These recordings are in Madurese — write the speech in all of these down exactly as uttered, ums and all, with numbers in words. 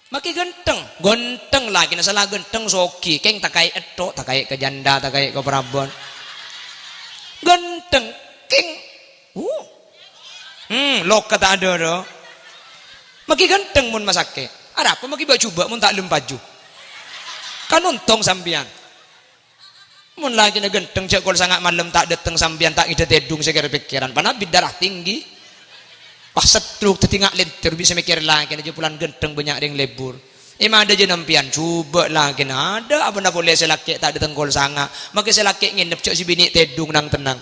Makè ghântheng, ghântheng lakèna, sala ghântheng soghi, kèng takaè' ètto', takaè' ka jhândhâ, takaè' ka paraban. Ghântheng, kèng. Uh. Hmm, loka ta' adâ' ro. Makè ghântheng mon masakè'. Arapa makè bâ'-jhubâ' mon ta' lem paju? Kan ontong sampèyan. Mon lakèna ghântheng, jhâ' kol sanga' malem ta' dâteng sampèyan, ta' ngèdhâ tèdung sè kèra-pèkkèran. Panabit darah tinggi. Pas stroke dhâddhi nga' lènter, bisa mèkkèr lakèna, jhâ' polana ghântheng bânnya' rèng lebur. È madâ jhâ' nampèyan, jhubâ' lakèna. Adâ' apana polè sè lakè' ta' dâteng kol sanga'. Makè sè lakè' ngènep, jhâ' sè binè' tèdung nang-tennang.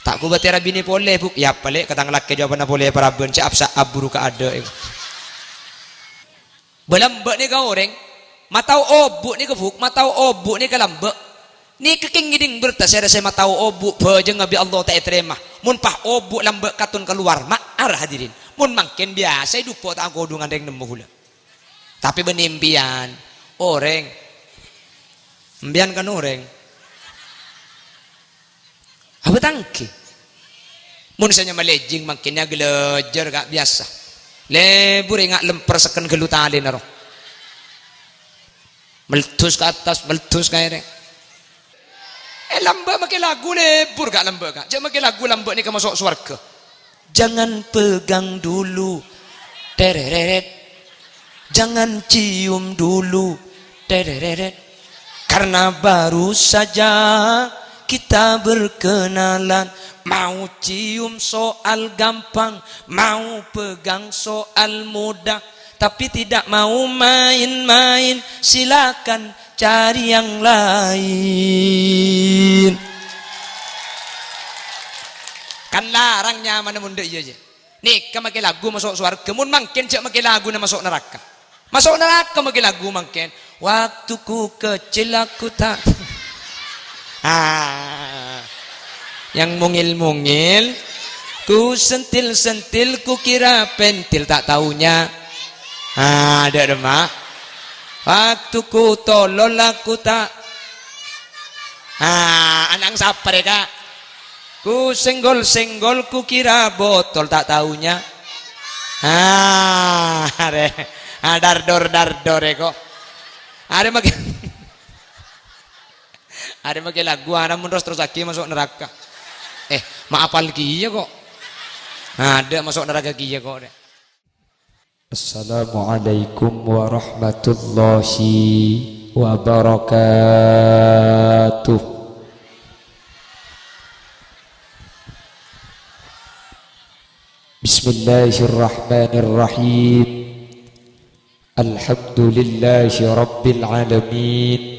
Ta' kobâtèra binè polè, Bu'. Yâ, palè' ka tang lakè jhâ' apana polè paraban, sè apsa' aburu ka adâ'. Bâ' lambâ' nèka orèng, matao obu' nèka, Bu', matao obu' nèka lambâ'. Nèka kèng ngèdhing bhertâ sè rèsè matao obu' bhâjângnga bi' Allah ta' ètarèma. Mon pas obu' lambâ' katon kalowar, ma'ar hadirin. Mon mangkèn biyasa èdupo' ta' akodhungan rèng nemmo ghulâ. Tapè bânnè empèyan, orèng. Empèyan kan orèng. Apa tangghâ? Mon sè nyama lèjing mangkèn ya galajar, Ka', biyasa. Lebur enga' lèmper sekken ghâllu talèna ro. Meleddus ka attas, meleddus ka èrèng. Eh, lambâ' makè lagu lebur, Ka', lambâ', Ka'. Jhâ' makè lagu lambâ' nèka maso' sowarghâ. Jangan pegang dulu. Tereret. Jangan cium dulu. Tereret. Karena baru saja kita berkenalan. Mau cium soal gampang, mau pegang soal mudah, tapi tidak mau main-main. Silakan cari yang lain. Kan larang nyamana mon dâ' iyâ, jâ. Nèka makè lagu maso' sowarghâ, mon mangkèn jhâ' makè laguna maso' naraka. Maso' naraka makè lagu mangkèn. Waktu ku kecil aku tak, ah, yang mungil-mungil, ku sentil-sentil, ku kira pentil, tak taunya. Ah, dâ' remma. Waktu ku tolol aku tak, ah, ana'na sapa rè, Ka'? Ku senggol-senggol, ku kira botol, tak taunya. Ah, arè. Ah, dardor-dardor, eh, kok. Arè makè, arè makè lagu, ana mon terros-terrossaghi maso' naraka. Eh, ma' apal kèya, kok. Adâ' maso' naraka kèya, kok, dâ'. Assalamualaikum warahmatullahi wabarakatuh. Bismillahirrahmanirrahim. Alhamdulillahi rabbil alamin.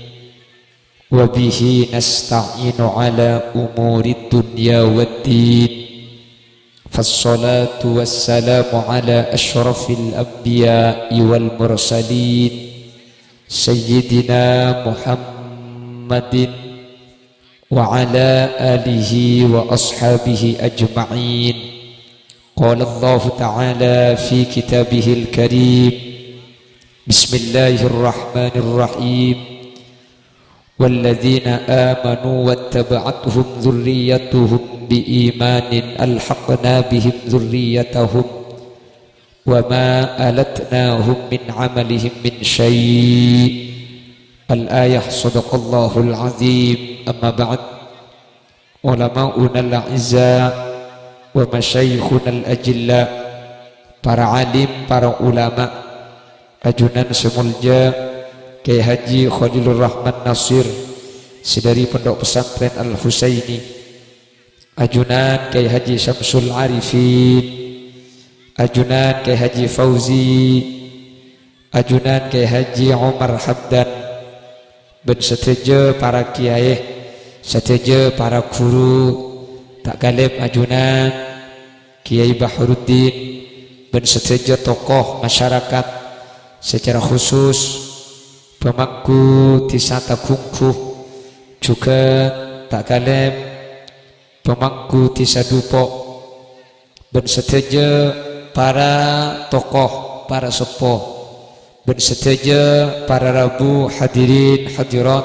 Wa bihi nasta'inu ala umurid dunya waddin. Fassalatu wassalamu ala asyrafil anbiya'i wal mursalin, Sayyidina Muhammadin wa ala alihi wa ashabihi ajma'in. Qala Allahu ta'ala fi kitabihil karim, Bismillahirrahmanirrahim. والذين آمنوا واتبعتهم ذريتهم بإيمان ألحقنا بهم ذريتهم وما ألتناهم من عملهم من شيء. الآية. صدق الله العظيم. أما بعد. Ulama'unal a'izza wa masyayikhunal ajilla, para alim, para ulama, ajunan sè molja Kyai Haji Khalilur Rahman Nasir sè dhâri Pondok Pesantren Al-Husaini, ajunan Kyai Haji Syamsul Arifin, ajunan Kyai Haji Fauzi, ajunan Kyai Haji Omar Hamdan, bân sadhâjâ para kiyaè, sadhâjâ para ghuru, ta' ghâlib ajunan Kyai Bahruddin, bân sadhâjâ tokoh masyarakat, secara khusus pemangku dhisa Taghunggu, jhughân ta' ghâlib pemangku dhisa Dupo', bân sadhâjâ para tokoh, para seppo, bân sadhâjâ para rabu, hadirin hadirat,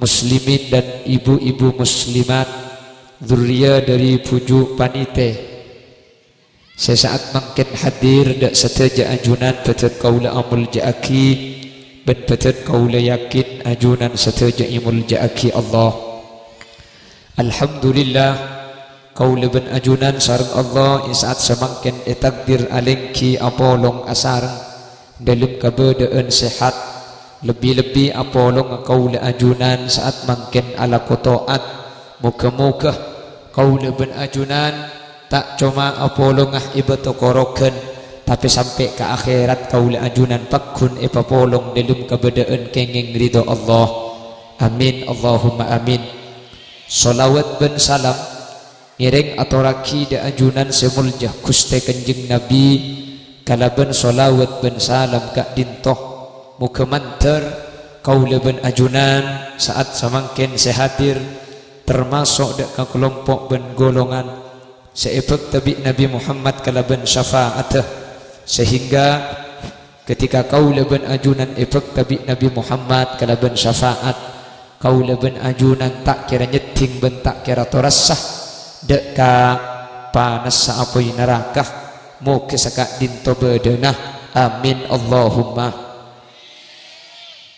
muslimin dan ibu-ibu muslimat, dzurriyah dhâri bhuju' panitè. Sè sa'at mangkèn hadir dâ' sadhâjâ ajunan bâdhân kaulâ amolja'aghi, bân bâdhân kaulâ yakin ajunan sadhâjâ èmolja'aghi Allah. Alhamdulillah, kaulâ bân ajunan sareng Allah è sa'at samangkèn ètakdir alèngghi apolong asareng dâlem kabâdâ'ân sehat, lebbi-lebbi apolonga kaulâ ajunan sa'at mangkèn alako to'at. Moghâ-moghâ kaulâ bân ajunan ta' coma apolonga è bâto koroghân, tapè sampè' ka akhèrat kaulâ ajunan pagghun èpapolong dâlem kabâdâ'ân kèngèng ridho Allah. Amin, Allahumma amin. Shalawat bân salam ngèrèng atorraghi dâ' ajunan sè molja Ghustè Kanjeng Nabi kalabân shalawat bân salam ka'dinto. Moghâ mandhâr kaulâ bân ajunan sa'at samangkèn sè hadir, tamaso' dâ' ka kalompo' bân golongan sè èbhâkta bi' Nabi Muhammad kalabân syafa'atta, sehingga ketika kaulâ bân ajunan èbhâkta bi' Nabi Muhammad kalabân syafa'at, kaulâ bân ajunan ta' kèra nyèddhing bân ta' kèra torassa dâ' ka panassa apoy naraka. Moghâ saka'dinto bâdâna. Amin, Allahumma.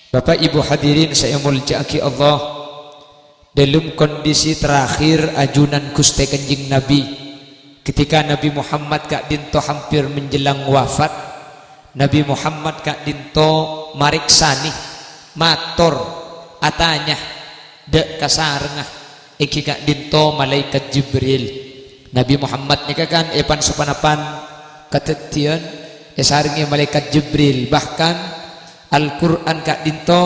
Bapa' Ibu hadirin sè èmolja'aghi Allah, dâlem kondisi terakhir ajunan Ghustè Kanjeng Nabi, ketika Nabi Muhammad ka'dinto hampir menjelang wafat, Nabi Muhammad ka'dinto marèksanè, mator, atanya dâ' ka sarengnga, èngghi ka'dinto Malaèkat Jibril. Nabi Muhammad nèka kan èpan-sapanapan kadhâddhiyân èsarengngè Malaèkat Jibril, bahkan Al-Qur'an ka'dinto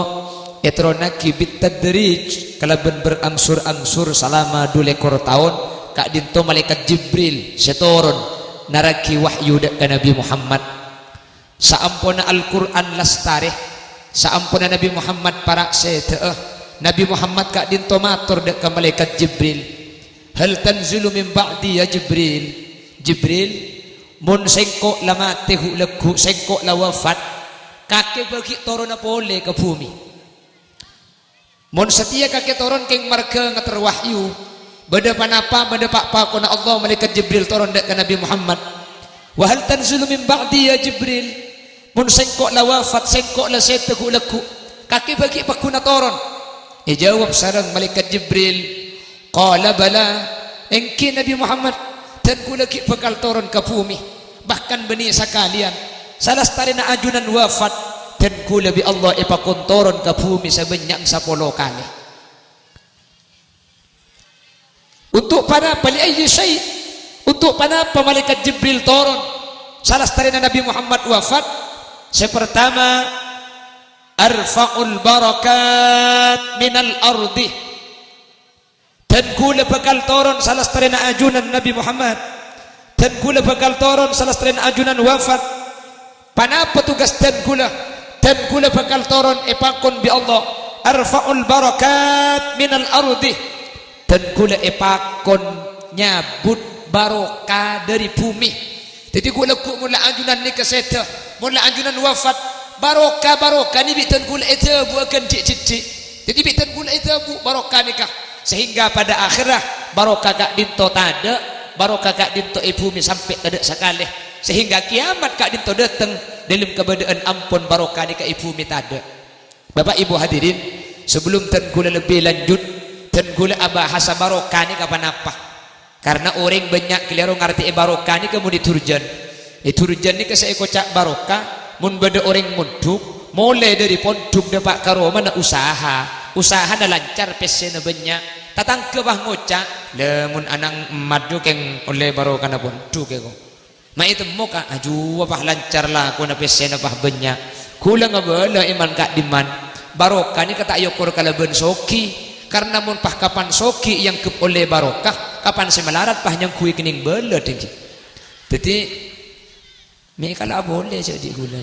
ètoronnaghi bit-tadrij, kalabân berangsur-angsur salama du lèkor taon, ka'dinto Malaèkat Jibril sè toron narraghi wahyu dâ' ka Nabi Muhammad. Saamponna Al-Qur'an lastarè, saamponna Nabi Muhammad para' sèdhâ'â, Nabi Muhammad ka'dinto mator dâ' ka Malaèkat Jibril, "Hal tanzilu min ba'di ya Jibril?" "Jibril, mon sèngko' la matè ghu'-lagghu', sèngko' la wafat, kakè bâghi' toronna polè ka bhumè. Mon satèya kakè toron kèng marghâ ngater wahyu, bâdâ ponapa, bâdâ pa'-pakonna Allah," Malaèkat Jibril toron dâ' ka Nabi Muhammad, "Wa hal tanzilu min ba'di ya Jibril? Mon sèngko' la wafat, sèngko' la sèdhâ ghu'-lagghu', kakè bâghi' pagghunna toron?" Èjâwâb sareng Malaèkat Jibril, "Qala bala, èngghi Nabi Muhammad, dân ghulâ ghi' bhâkal toron ka bhumè, bahkan bânnè sakalèyan, salastarèna ajunan wafat, dân ghulâ bi' Allah èpakon toron ka bhumè sabânnya'na sapolo kalè." Untuk ponapa, li ayyi syai'? Untuk ponapa Malaèkat Jibril toron salastarèna Nabi Muhammad wafat? Sè partama, "Arfa'ul barakat minal ardi." Dân ghulâ bhâkal toron salastarèna ajunan Nabi Muhammad. Dân ghulâ bhâkal toron salastarèna ajunan wafat. Ponapa tugas dân ghulâ? Dân ghulâ bhâkal toron èpakon bi' Allah, "Arfa'ul barakat minal ardi." Dân ghulâ èpakon nyabut barokah dâri bhumè. Dhâddhi ghu'-lagghu' mon la ajunan nèka sèdhâ, mon la ajunan wafat, barokah-barokah nè bi' dân ghulâ èdhâbuwâghân dhi'-dhiddhi'. Dhâddhi bi' dân ghulâ èdhâbu barokah nèka, sehingga padâ akhèrra barokah ka'dinto tadâ', barokah ka'dinto è bhumè sampè' tadâ' sakalè, sehingga kiyamat ka'dinto dâteng dâlem kabâdâ'ân ampon barokah nèka è bhumè tadâ'. Bapa' Ibu hadirin, sebelum dân ghulâ lebbi lanjut, dân ghulâ abahasa barokah nèka ponapa? Karna orèng bânnya' kalèro ngartè'è barokah nèka mon è Durjan. È Durjan nèka sè èkoca' barokah, mon bâdâ orèng mondhuk, molè dâri pondhuk dâpa' ka romana usaha. Usahana lancar, pèssèna bânnya'. Tatangghâ pas ngoca', "La, mon ana'na emmat jâ kèng ollè barokana pondhuk è ko." Ma' ètemmo, Ka', ajuwâ pas lancar lakona, pèssèna pas bânnya'. Ghulâ ngabâlâ è man-ka'dimman. Barokah nèka ta' èokor kalabân soghi. Karna mon pas kapan soghi èangghep ollè barokah, kapan sè malarat pas nyangghuy kennèng bâlâ, dhâddhi. Dhâddhi, mè' kala' polè sè dhi' ghulâ.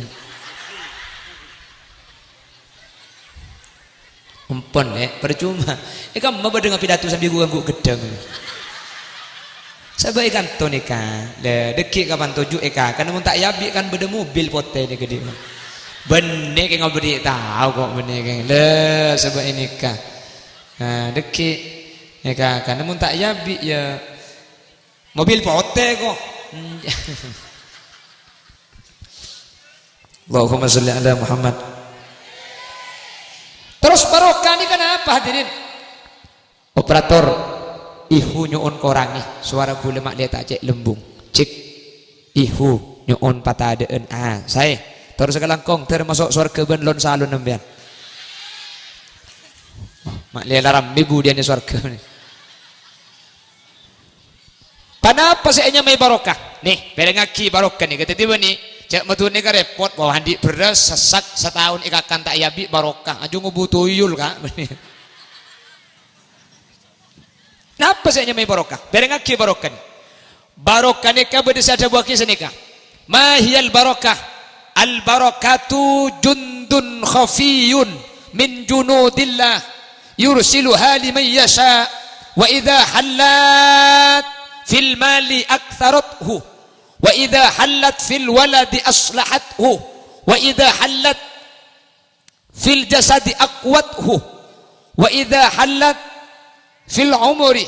Empon, Lè', parcoma. È, kamma bâdâ ngabidhâto sambi ghu-, ghu-, ghâddhâng. Sabâ' è kanto nèka. Lè', dhâggi' kapan toju' è kakana, mon ta' èabi' kan bâdâ mobil potè nèka dhi'. Bânnè kèng abâ' dhi' tao ko' bânnè kèng. Lè', sabâ' è nèka. Nah, dhâggi' è kakana, mon ta' èabi' yâ mobil potè ko'. Allahumma sholli ala Muhammad. Terros barokah nèka napa, hadirin? Operator, ihu nyo'on korangè, sowara ghulâ ma' lè ta' cè' lembung. Cek. Ihu nyo'on patadhâ'ân. Ah, saè. Terros kalangkong, dâr maso' sowarghâ bân lon-salon sampèyan. Ma' lè la rammè budiyân sowarghâ. Ponapa sè ènyamaè barokah? Nè, pèrèngngaghi barokah nèka. Dhâddhi bânnè, jhâ' madhurâ nèka repot, wah, andi' bherrâs, sassak, sataon èkakan ta' èabi' barokah. Ajhu ngobu tuyul, Ka'. Napa sè ènyamaè barokah? Pèrèngngaghi barokah nèka. Barokah nèka bâdâ sè adhâbuwaghi sanèka. Ma hiyal barakah? Al barakatu jundun khafiyyun min junudillah yursiluha liman yasha. Wa idza hallat fil mali aktsarathu. Wa idza hallat fil waladi aslahathu. Wa idza hallat fil jasadi aqwathu, wa idza hallat fil umuri,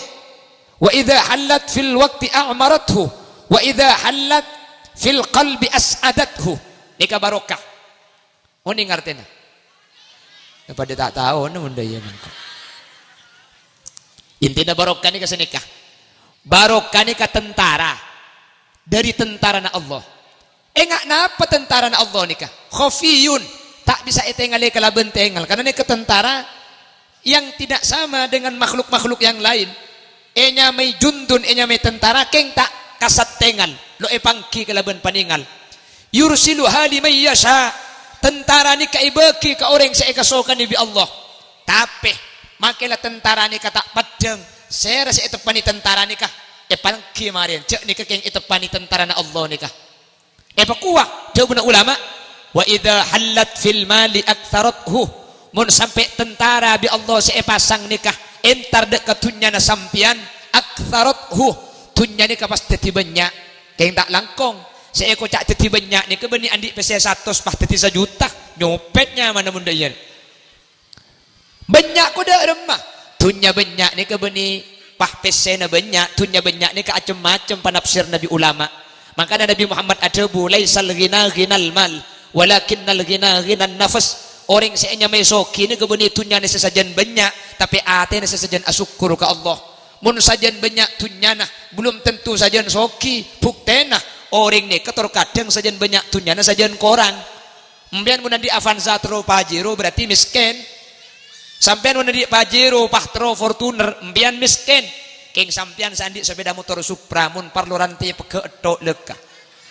wa idza hallat fil waqti a'marathu, wa idza hallat fil qalbi as'adathu. Nèka barokah. Onèng artèna? Ya, padâ ta' tao, nè, mon dâ' iyâ mangka. Intina barokah nèka sanèka. Barokah nèka tentara. Dâri tentarana Allah. Enga' napa tentarana Allah nèka? Khafiyun, ta' bisa ètèngalè kalabân tèngal. Karena nèka tentara yang tidak sama dengan makhluk-makhluk yang lain. Ènyamaè jundun, ènyamaè tentara, kèng ta' kasat tèngal, lo' èpangghi kalabân panèngal. Yursiluha liman yasha, tentara nèka èbâghi ka orèng sè èkasokanè bi' Allah. Tapè, makè la tentara nèka ta' peddhâng, sèra sè èteppanè tentara nèka? Èpangghi marèn, jhâ' nèka kèng èteppanè tentarana Allah nèka. Èpakowa, dhâbuna ulama, "Wa idza hallat fil mali aktsarathu." Mon sampè' tentara bi' Allah sè èpasang nèka entar dâ' ka dhunnyana sampèyan, aktsarathu, dhunnya nèka pas dhâddhi bânnya'. Kèng ta' langkong, sè èkoca' dhâddhi bânnya' nèka bânnè andi' pèssè satos pas dhâddhi sajuta, nyopèt nyamana mon dâ' iyâ. Bânnya' kodâ' remma. Dhunnya bânnya' nèka bânnè, pah, pèssèna bânnya', dhunnya bânnya' nèka acem-macem panafsir Nabi ulama. Mangkana Nabi Muhammad adhâbu, "Laisal ghina ghinal mal, walakinnal ghina ghinan nafs." Orèng sè ènyamaè soghi nèka bânnè dhunnyana sè sajân bânnya', tapè atèna sè sajân asokkor ka Allah. Mon sajân bânnya' dhunnyana, belum tentu sajân soghi. Buktèna, orèng nèka tor kadhâng sajân bânnya' dhunnyana sajân korang. Sampèyan mon andi' Avanza terro Pajero, berarti mèskèn. Sampèyan mon andi' Pajero, pah, terro Fortuner, sampèyan mèskèn. Kèng sampèyan sè andi' sepèda motor Supra, mon parlo rantè pegghâ' ètto' lèkka.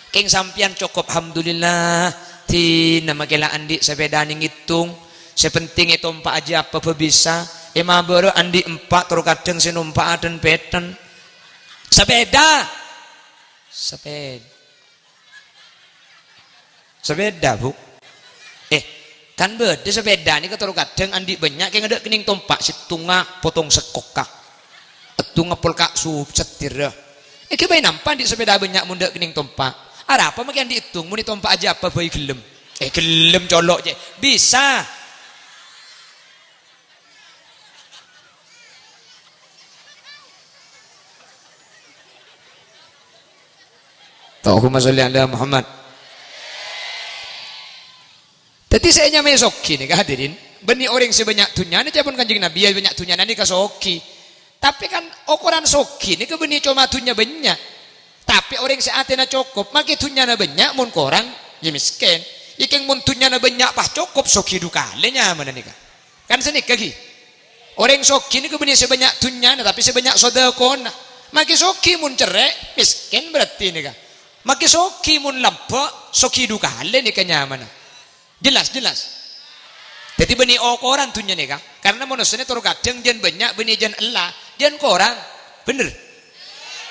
Kèng sampèyan cokop, alhamdulillah, dinah makè la andi' sepèda nèng ètong. Sè pentèng ètompa' ajâ apa bhâbhisa, è mabârâ andi' empa' terro kadhâng sè nompa'a dhân-pèdhân. Sepèda. Sepèda. Sepèda, Bu. Eh, kan bâdâ sepèda nèka terro kadhâng andi' bânnya' kèng adâ' kennèng tompa', sèttonga potong sèkokka. Sèttonga pol ka' sub-, setirra. Èghibâ è nampa andi' sepèda bânnya' mon dâ' kennèng tompa'. Arapa makè andi' ètong, mon ètompa' ajâ apa bhâi ghellem. Eh, ghellem colo' cè'. Bisa. Allahumma sholli ala Muhammad. Dhâddhi sè ènyamaè soghi nèka, hadirin, bânnè orèng sè bânnya' dhunnyana, ca'èpon Kanjeng Nabi, ya, bânnya' dhunnyana nèka soghi. Tapè kan okoran soghi nèka bânnè coma dhunnya bânnya'. Tapè orèng sè atèna cokop, makè dhunnyana bânnya', mon korang, ya mèskèn. Yâ kèng mon dhunnyana bânnya' pas cokop, soghi du kalè nyamana nèka. Kan sanèka ghi. Orèng soghi nèka bânnè sè bânnya' dhunnyana, tapè sè bânnya' sodâkona. Makè soghi mon cerrè', mèskèn berarti nèka. Makè soghi mon lambâ', soghi du kalè nèka nyamana. Jelas, jelas. Dhâddhi bânnè okoran dhunnya nèka. Karena manossa nè tor kadhâng jân bânnya' bânnè jân ella, jân korang. Bhender?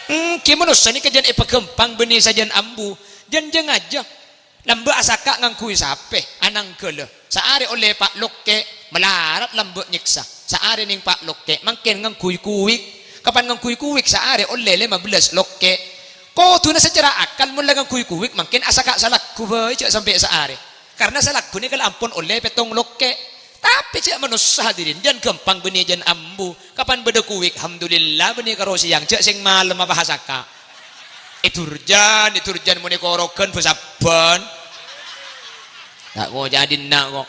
Èngghi manossa nèka jân èpaghâmpang bânnè sajân ambu, jân jâ-ngajâ. Lambâ' asaka' ngangghuy sapè, ananggâlâ. Saarè ollè pa' lokkè', malarat lambâ' nyèksa. Saarè nèng pa' lokkè', mangkèn ngangghuy kuwik. Kapan ngangghuy kuwik, saarè ollè lèma bellâs lokkè'. Kodhuna secara akal, mon la ngangghuy kuwik, mangkèn asaka' salagghu bhâi, jâ' sampè' saarè. Karena salagghu nèka la ampon ollè pèttong lokkè'. Tapè jâ' manossa, hadirin, jân ghâmpang bânnè jân ambu. Kapan bâdâ kuwik, alhamdulillah, bânnè karo sèyang, jâ' sèng malem apa asaka'. Èdurjân, èdurjân, mon èkoroghân bâ sabbhân. Ta' koca'na dinna' ko'.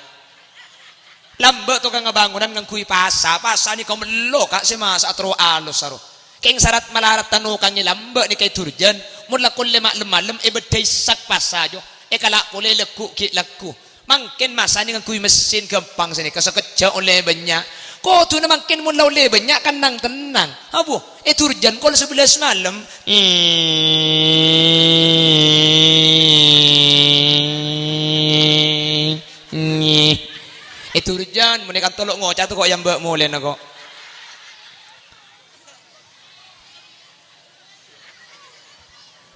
Lambâ' tokangnga bângonan ngangghuy pasa. Pasa nèka mello, Ka', sè masa'a terro alos saro. Kèng sarat malarat tanokangnga lambâ' nèka èdurjân, mon la kollè ma'-, lem-malem èbâddhâi sak pasa, jo. Èkala' polè lagghu' ghi' lagghu'. Mangkèn masana ngangghuy mesin ghâmpang sanèka, sakejjhâ' ollè bânnya'. Kodhuna mangkèn mon la ollè bânnya' kan nang-tennang. Abu, èdurjân kol sabellâs malem. Èdurjân, mon è kantolo ngoca' to ko' yâ mbâ' molèna ko'.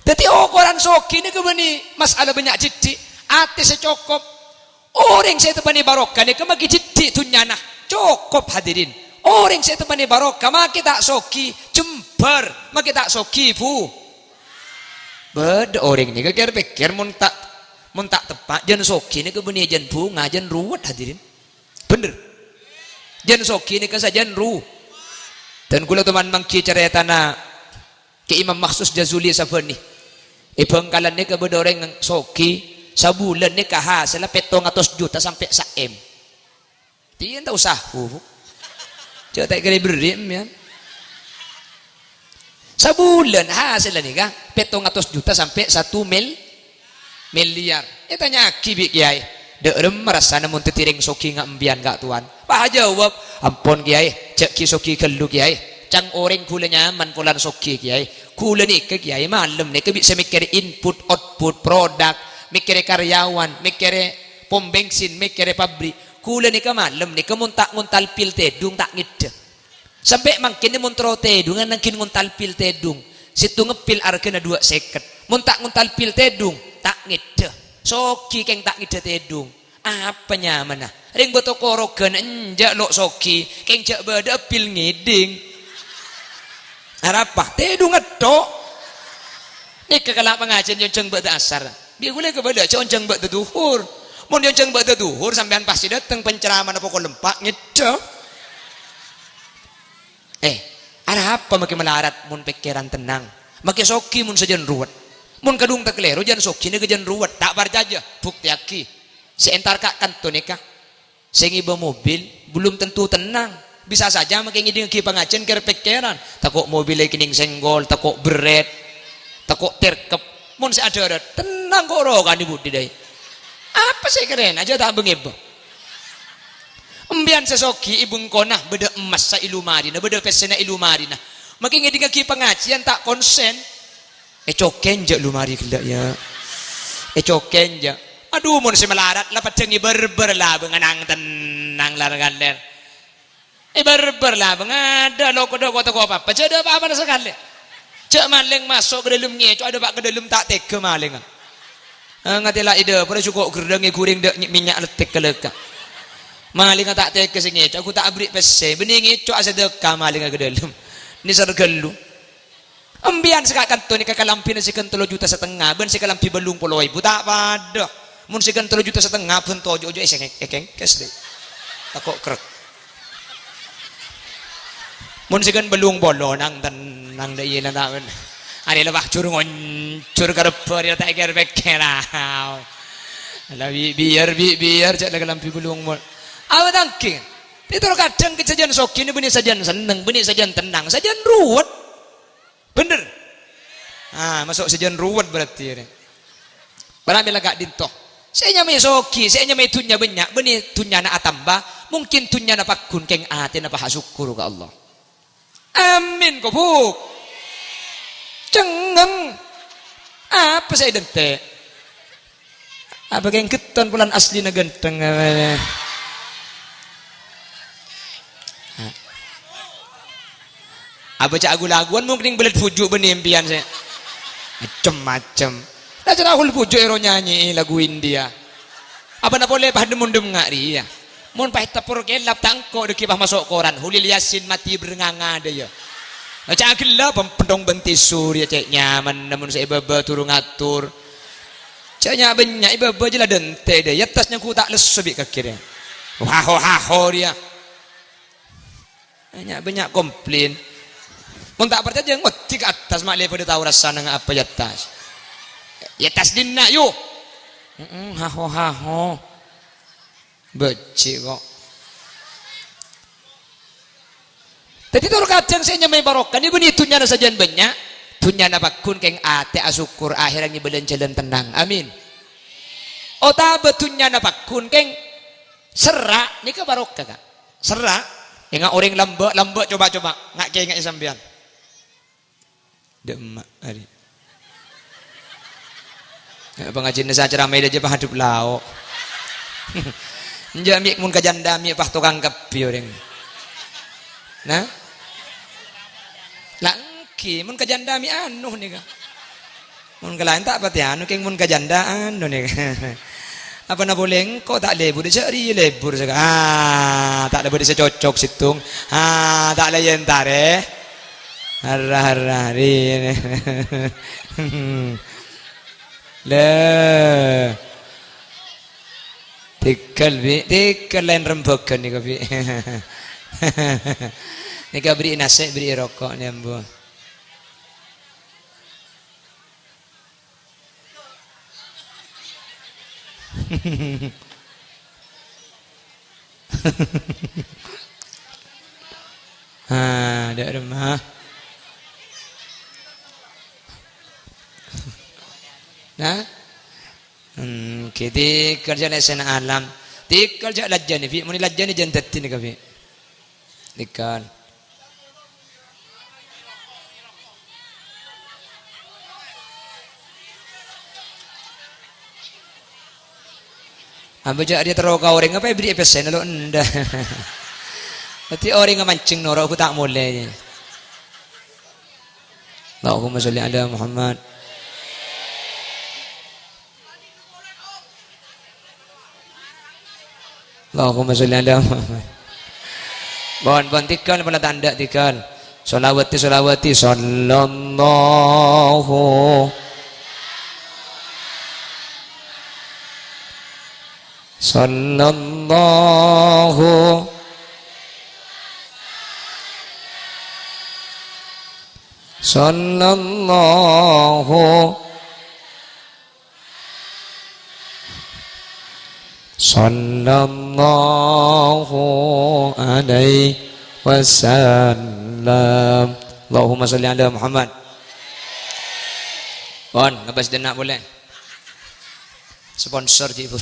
Dhâddhi, okoran soghi nèka bânnè mas'ala bânnya' dhiddhi', atè sè cokop. Orèng sè èteppa'è barokah nèka maghi dhiddhi' dhunnyana, cokop, hadirin. Orèng sè èteppa'è barokah, makè ta' soghi, jembhâr, makè ta' soghi, Bu. Bâdâ orèng nèka kèr-pèkkèr mon ta', mon ta' teppa', jân soghi nèka bânnè jân bhunga, jân ruwet, hadirin. Bhender. Jân soghi nèka sajân ru-, Dân kaulâ toman mangghi carètana Kè Imam Makhsus Jazuli Sabani. È Bhângkalan nèka bâdâ orèng soghi, sabulân nèka hasèlla pèttong atos juta sampè' sa-M. Tèya ta' osa, Bu. Jhâ' ta' kèra berri', sampèyan. Sabulân hasèlla nèka pèttong atos juta sampè' satu mil-, milyar. Ètanya'aghi bi' kèyaè, "Dâ' remma rassana mon dhâddhi rèng soghi nga' empèyan, Ka' Towan?" Pas ajâwâb, "Ampon, Kèyaè, jhâ' ghi' soghi ghâllu, Kèyaè. Ca'na orèng kaulâ nyaman polana soghi, Kèyaè. Kaulâ nèka, Kèyaè, malem nèka bi' sè mèkkèrè input, output, produk, mèkkèrè karyawan, mèkkèrè pom bensin, mèkkèrè pabrik. Kaulâ nèka malem nèka mon ta' ngontal pil tèdung ta' ngèddhâ." Sampè' mangkèn mon terro tèdungan nangghing ngontal pil tèdung. Sèttonga pil arghâna duwâ' sèket. Mon ta' ngontal pil tèdung, ta' ngèddhâ. Soghi kèng ta' ngèddhâ tèdung. Apa nyamana? Rèng bâto koroghân enjâ' lo' soghi, kèng jhâ' bâdâ'â pil ngèdhing. Arapa? Tèdung ètto'. Nèka kala' pangajhiyân èonjhâng bâdâ asar. Bi' ghulâ kabâlâ, jhâ' onjhâng bâdâ dhuhur. Mon èonjhâng bâdâ dhuhur, sampèyan pastè dâteng penceramahna pokol empa' ngèddhâ. Eh, arapa makè malarat mon pèkkèran tennang? Makè soghi mon sajân ruwet. Mon kadhung takalèro, jân soghi nèka jân ruwet. Ta' parcajâ, buktèyaghi. Sè entar ka' kanto nèka. Sè ngèbâ mobil, belum tentu tennang. Bisa saja makè ngèdingngaghi pangajhiyân kèr-pèkkèran. Tako' mobilla èkennèng senggol, tako' berrèt, tako' terkep. Mon sè adhârât, tennang ko' rokan è budi, dâi. Apa sè kèrèna? Jhâ' ta' bâ-ngèbâ. Empèyan sè soghi è bengkona, bâdâ emmas è lomarina, bâdâ pèssèna è lomarina. Makè ngèdingngaghi pangajhiyân ta' konsen. Ècokèn jhâ' lomari ghellâ', yâ. Ècokèn jhâ'. Adhu, mon sè malarat la paddhâng èbârbâr labângnga nang-tennang lar-kalèr. Èbârbâr labângnga, adâ' lo' kodhu ko-, tako' apa-apa, jhâ' dâ' pa-apana sakalè. Jhâ' malèng maso' ka dâlem ngèco', adâ' pa' ka dâlem ta' tegghâ malèngnga. Ah, ngatèla' è dâpor, jhuko' gherrâng èghurèng dâ' mènnya' lettek ka lèka'. Malèngnga ta' tegghâ sè ngèco', ghu ta' aberri' pèssè, bânnè ngèco' asadâka malèngnga ka dâlem. Nèser ghâllu. Empèyan sè ka' kanto nèka kalambhina sèghân tello juta satengnga, bân sè kalambhi bâllung polo èbu ta' padâ. Mon sèghân tello juta satengnga, bân toju' ojo' èsèng-, èkèngkès, dâi. Tako' krek. Mon sèghân bâllung polo, nang-tennang, dâi, la ta' bân. Arè la wah jur-ngonjur karebbhâ, arè la ta' èkèr-pèkkèr. La bi-, biyâr, bi-, biyâr, jhâ' la kalambhi bâllung polo. Apa tangkè? Itu kadhâng kejhâjân soghi nè bânnè sajân senneng, bânnè sajân tennang, sajân ruwet. Bhender? Ah, maso' sajân ruwet berarti, rè. Para mèla ka'dinto. Sè nyamaè soghi, sè nyamaè dhunnya bânnya', bânnè dhunnyana atamba, mungkin dhunnyana pagghun kèng atèna pas asokkor ka Allah. Amin, kobuk. Cengngeng. Apa sè èdhânte'? Apa kèng ghetton polana asllina ghântheng, apa? Apa ca' ghu-lagghuwân mungkin bâlât bhuju' bânnè empèyan sè macem-macem. La cara hul bhuju' èro nyanyi'i lagu India. Apana polè pas dem-ondem nga' rèya. Mon pas ètepor kèlap ta' engko' dhâggi' pas maso' koran, Kholil Yasin mati bârnganga dâ' iyâ. Ca' ghellâ' pem-, penthong bân tisu rèya cè' nyamanna mon sè è bâbâ turu ngatur. Jhâ' nya'-bânnya' è bâbâ jhâ' la dânte' dâ', è attas nyangghu ta' lesso bi' kakè rèya. Haho-haho rèya. Nya'-bânnya' komplain. Mon ta' parcajâ, ngoddhi ka attas, ma' lè padâ tao rassana ngapa è attas. È attas dinna', yu. Heeh, haho-haho. Bâji' ko'. Dhâddhi, tor kadhâng sè nyamaè barokah nèko bânnè dhunnyana sajân bânnya', dhunnyana pagghun kèng atè asokkor, akhèrra ngibâlân jhâlân tennang. Amin. Otabâ dhunnyana pagghun kèng serra' nèka barokah, Ka'. Serra'. Enga' orèng lambâ', lambâ' coba-coba. Nga' kènga'è sampèyan. Dâ' emma', arè. Ya, pangajina sè acaramaè dâjâ pahadep lao'. Enjâ' mi' mon ka jhândhâ mi' pas tokang kabbhi orèng. Nah? La ènggi, mon ka jhândhâ mi' anu nèka. Mon ka laèn ta' patè anu, kèng mon ka jhândhâ anu nèka. Apana polè engko' ta' lebur, jhâ' rèya lebur saka-, ah, ta' lebur sè cocok sèttong. Ah, ta' la èntarè. Harra, harra, ri. Lè. Tèghâl, Bi'. Tèghâl laèn rembhâghân nèka, Bi'. Nèka bherri'i nasè', bherri'i roko', nèka, ambu. Ah, dâ' remma. Nah? Hmm, ghi tèghâl jhâ' lèsèna alam. Tèghâl jhâ' lajjâna, Bi'. Mon èlajjâna jhân dhâddhi nèka, Bi'. Tèghâl. Abâ' jhâ' rèya terro ka orèng, apa èbherri'i pèssèna lo' endâ'. Dhâddhi orèngnga manjheng noro' ghu ta' molè. Allahumma sholli ala Muhammad. Allahumma sholli ala Muhammad. Pon, pon, tèghâl, pola tandhâ tèghâl. Sholawati, sholawati, sallallahu. Sallallahu. Sallallahu. Sallallahu alaihi wasallam. Allahumma sholli ala Muhammad. Pon, ngabâs dâ' enna' polè. Sponsor, Ji, Bu.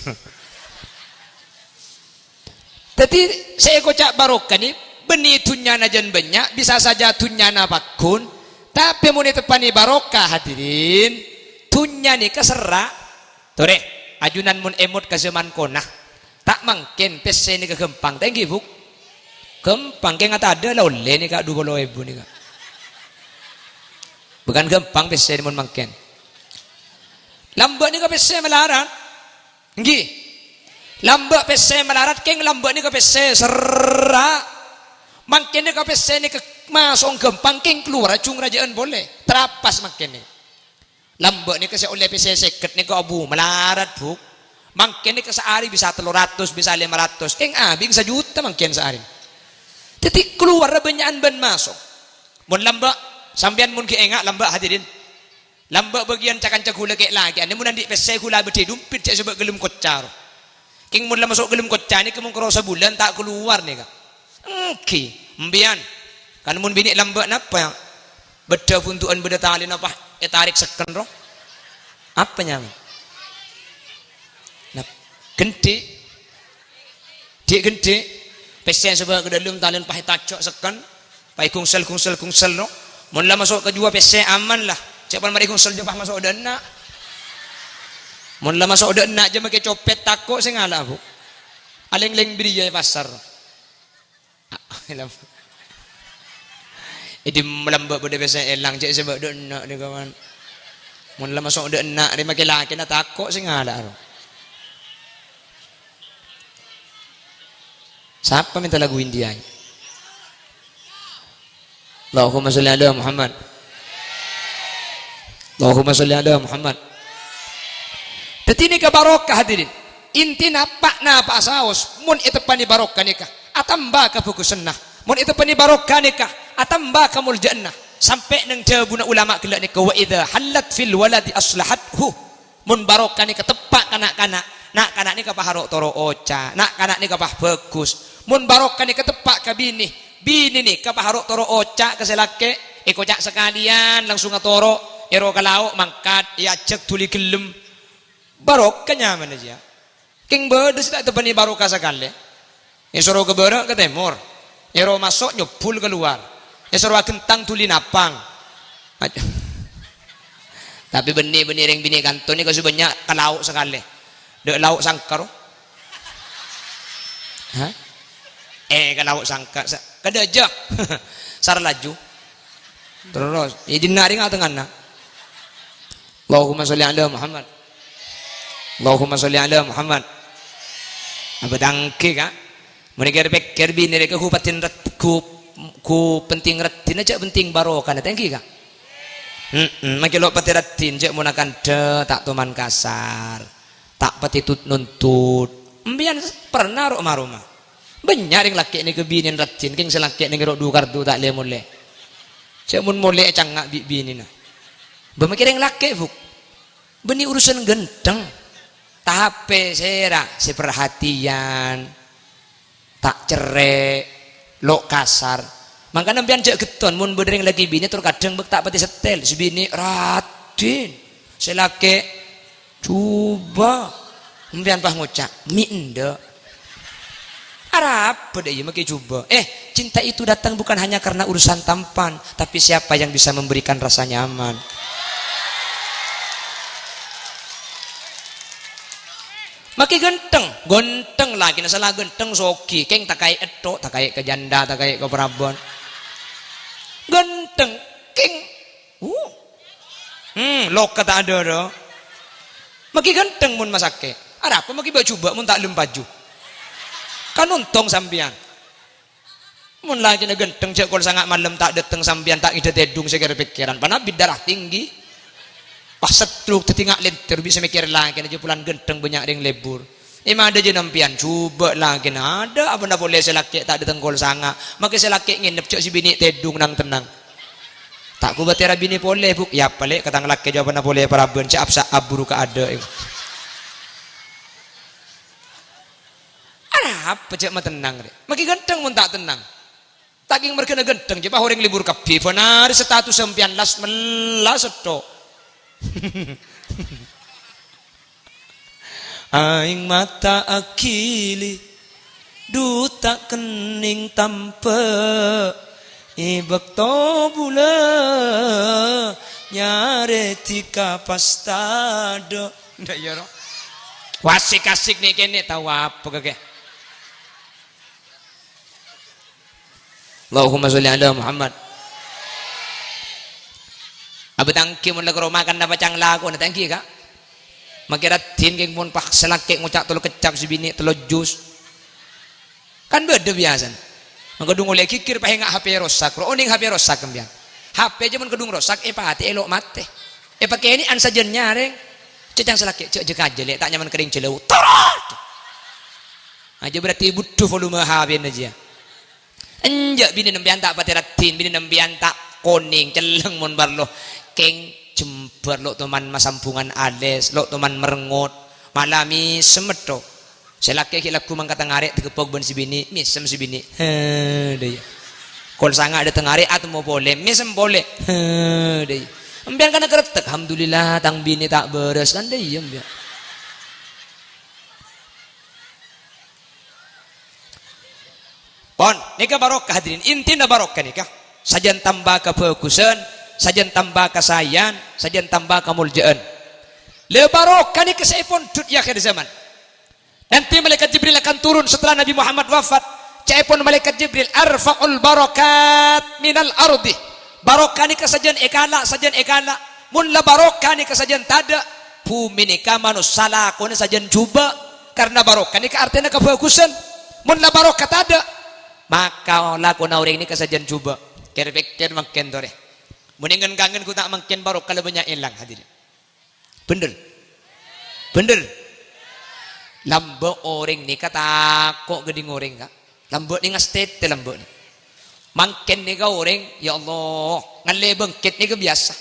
Dhâddhi, sè èkoca' barokah nè, bânnè dhunnyana jhân bânnya', bisa saja dhunnyana pagghun, tapè mon èteppanè barokah, hadirin, dhunnya nèka serra'. Torè, ajunan mon èmot ka jhâman kona, ta' mangkèn pèssè nèka ghâmpang, ta' ènggi, Bu'? Ghâmpang, kèng atadâ' la ollè nèka du polo èbu nèka. Bukan ghâmpang pèssè mon mangkèn. Lambâ' nèka pèssè malarat. Ènggi. Lambâ' pèssè malarat, kèng lambâ' nèka pèssè serra'. Mangkèn nèka pèssè nèka maso' ghâmpang, kèng kalowar jhung rajâ'ân polè. Trapas mangkèn nèka. Lambâ' nèka sè ollè pèssè sèket nèka, Bu, malarat, Bu. Mangkèn nèka saarè bisa tello ratos, bisa lèma ratos. Kèng abing sajuta mangkèn saarè. Dhâddhi kalowarra bânnya'an bân maso'. Mon lambâ', sampèyan mon ghi' enga' lambâ', hadirin. Lambâ' bâgiyân ca-kanca ghulâ kè'-lakè'an, mon andi' pèssè ghulâ bâdâ è dhumpit, jhâ' sabâ' ghellem kocca ro. Kèng mon la maso' ghellem kocca nèka mon karo sabulân ta' kalowar nèka. Ènggi, empèyan. Kan mon binè' lambâ' napa, ya? Bâdâ bundu'ân bâdâ talèna pas ètarèk sekken ro. Apa nyamana? Nap-, gendhi'. Dhi'-gendhi'. Pèssè sabâ' ka dâlem talèna pas ètajhâk sekken. Pas ègongsel, gongsel, gongsel, no. Mon la maso' ka juwa pèssè aman, la. Cè' pon marè gongsel juwa pas maso' dâ' enna'. Mon la maso' dâ' enna' jhâ' makè copèt, tako' sè ngala'a, Bu. Alèng-lèng bâriyâ è pasar. È dimma lambâ' bâdâ pèssè èlang, cè' sabâ' dâ' enna' nèka, man. Mon la maso' dâ' enna' rè makè lakèna tako' sè ngala'a, ro. Sapa mènta lagu India? Allahumma sholli ala Muhammad. Allahumma sholli ala Muhammad. Dhâddhi nèka barokah, hadirin. Intina pa'-napa'a saos, mon èteppanè barokah nèka, atamba kabhâghusânna. Mon èteppanè barokah nèka, atamba kamoljâ'ânna. Sampè' neng dhâbuna ulama ghellâ' nèka, "Wa idza hallat fil waladi aslahathu." Mon barokah nèka teppa' ka na'-kana', na'-kana' nèka pas ro'-toro' oca', na'-kana' nèka pas bhâghus. Mon barokah nèka teppa' ka binè, binè nèka pas ro'-toro' oca' ka sè lakè', èkoca' sakalèyan langsung atoro', èro ka lao' mangkat, èajhâk dhuli ghellem. Barokah nyamana jiyâ. Kèng bâdâ sè ta' ètebbhâni barokah sakalè. Èsoro ka bârâ' ka tèmor. Èro maso' nyobbhul kalowar. Èsoro aghentang dhuli napang. Aj-, tapè bânnè, bânnè rèng binè kanto nèka sè bânnya' ka lao' sakalè. Dâ' lao' sangkar. Hah? Eh, ka lao' sangkar. Sa-, ka dâjâ. Sar laju. Terros, è dinna' rèng atengngana. Allahumma sholli ala Muhammad. Allahumma sholli ala Muhammad. Apa tangke, Ka'? Mon èkèr-pèkkèr binè rèka ghu penting ret-, ghu, ghu penting raddhinna, jhâ' penting barokana, ta' ènggi, Ka'? Hemm, makè lo' patè raddhin, jhâ' mon akandhâ ta' toman kasar, ta' patè tut-nontut. Empèyan pernah ro' ma-roma? Bânnya' rèng lakè' nèka binèna raddhin, kèng sè lakè' nèng ro' dhu-kardhu ta' lè-molè. Jhâ' mon molè ècangnga' bi' binèna. Bâ makè rèng lakè', Bu'. Bânnè urusan ghântheng. Tapè sèra sè perhatian, ta' cerrè', lo' kasar. Mangkana empèyan jhâ' ghetton, mon bâdâ rèng lakè' binè terkadang bâk ta' patè settèl. Sè binè raddhin, sè lakè' jhubâ'. Empèyan pas ngoca', "Mi' endâ'." Arapa dâ' iyâ makè jhubâ'? Eh, cinta itu datang bukan hanya karena urusan tampan, tapi siapa yang bisa memberikan rasa nyaman. Makè ghântheng, ghântheng lakèna, sala ghântheng soghi, kèng takaè' ètto', takaè' ka jhândhâ, takaè' ka paraban. Ghântheng, kèng Uh. Hmm, loka ta' adâ, ro. Makè ghântheng mon masakè'. Arapa makè bâ' jhubâ' mon ta' lem paju? Kan ontong sampèyan. Mon lakèna ghântheng, jhâ' kol sanga' malem ta' dâteng sampèyan, ta' ngèdhâ tèdung sè kèr-pèkkèran. Pana bi' darah tinggi. Pas setruk, dhâddhi nga' lèntèr, bi' sè mèkkèr lakèna, jhâ' polana ghântheng bânnya' rèng lebur. È madâ jhâ' nampèyan, jhubâ' lakèna adâ', apana polè sè lakè' ta' dâteng kol sanga'. Makè sè lakè' ngènep, jhâ' sè binè' tèdung nang-tennang. Ta' kobâtèra binè polè, Bu'. Yâ, palè' ka tang lakè' jhâ' apana polè paraban, jhâ' apsa' aburu ka adâ'. Arapa jhâ' matennang, rè? Makè ghântheng mon ta' tennang. Ta' kèng marghâna ghântheng, jhâ' pas orèng lebur kabbhi, bân arè status sampèyan las-mellas setto'. Aèng mata aghili, dhu ta' kennèng tambâ', è bâkto bulâ nyarè dhika pas tadâ'. Ndak iyâ, ro? Wasik-asik nè' kènè' tao apa kakè? Allahumma sholli ala Muhammad. Abâ' tangkè mon la karo makan napa cang lakona, tangkè, Ka'? Makè raddhin kèng mon pas sè lakè' ngoca' tello keccap, sè binè' tello jus. Kan bâdâ biyasana. Mangkadhung ollè ghighir pas enga' H P rosak, ro onèng H P rosak sampèyan. H P jhâ' mon kadhung rosak, èpatè'è lo' matè. Èpakènè'an sajân nyarèng. Cè' cang sè lakè', jhâ' jhâ-kajhâ, Lè', ta' nyaman kerrèng jhâlâu. Torot! Ajâ berarti budhu volume H P-na jiyâ. Enjâ' binè nampèyan ta' patè raddhin, binè nampèyan ta' konèng, celleng mon parlo. Kèng jembhâr lo' toman masambhungan alès, lo' toman merengut, mala mèsem metto. Sè lakè' ghi' lagghu mangkata ngarè' tageppok bân sè binè', mèsem sè binè'. He, dâ' iyâ. Kol sanga' dâteng arè' atemmo polè, mèsem polè. He, dâ' iyâ. Empèyan kana karettek, "Alhamdulillah, tang binè' ta' bârâs," kan dâ' iyâ empèyan. Pon, nèka barokah, hadirin. Intina barokah nèka. Sajân tamba kabhâghusân, sajân tamba kasaèyan, sajân tamba kamoljâ'ân. Lè, barokah nèka sè èpondhut è akhir zaman. Nanti malaikat Jibril akan turun setelah Nabi Muhammad wafat. Ca'èpon malaikat Jibril, "Arfa'ul barakat minal ardi." Barokah nèka sajân èkala', sajân èkala'. Mon la barokah nèka sajân tadâ', bhumè nèka manossa lakona sajân jhubâ'. Karna barokah nèka artèna kabhâghusân. Mon la barokah tadâ', maka lakona orèng nèka sajân jhubâ'. Kèr-pèkkèr mangkèn torè. Mon èngen-kangen ghu ta' mangkèn barokah la bânnya' èlang, hadirin. Bhender? Bhender? Lambâ' orèng nèka tako' ghâdhing orèng, Ka'. Lambâ' nèng astètè lambâ' nèng. Mangkèn nèka orèng, ya Allah, ngallè bengket nèka biyasa.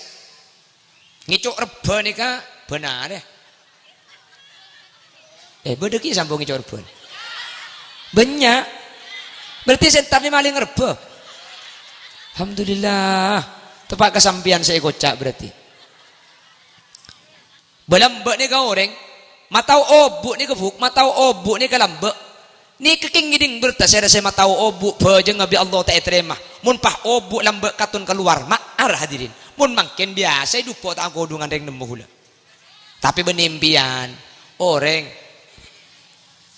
Ngèco' rebbhâ nèka bân arè. Eh, bâdâ ghi' sampo ngèco' rebbhâ? Bânnya'. Berarti sè èntar nè malèng rebbhâ. Alhamdulillah. Teppa' ka sampèyan sè èkoca' berarti. Bâ lambâ' nèka orèng, matao obu' nèka, Bu', matao obu' nèka lambâ'. Nèka kèng ngèdhing berta sè rèya sè matao obu' bhâjângnga bi' Allah ta' ètarèma. Mon pas obu' lambâ' katon kalowar, ma'ar hadirin. Mon mangkèn biyasa èdhupo' ta' akodhungan rèng nemmo ghulâ. Tapè bânnè empèyan, orèng.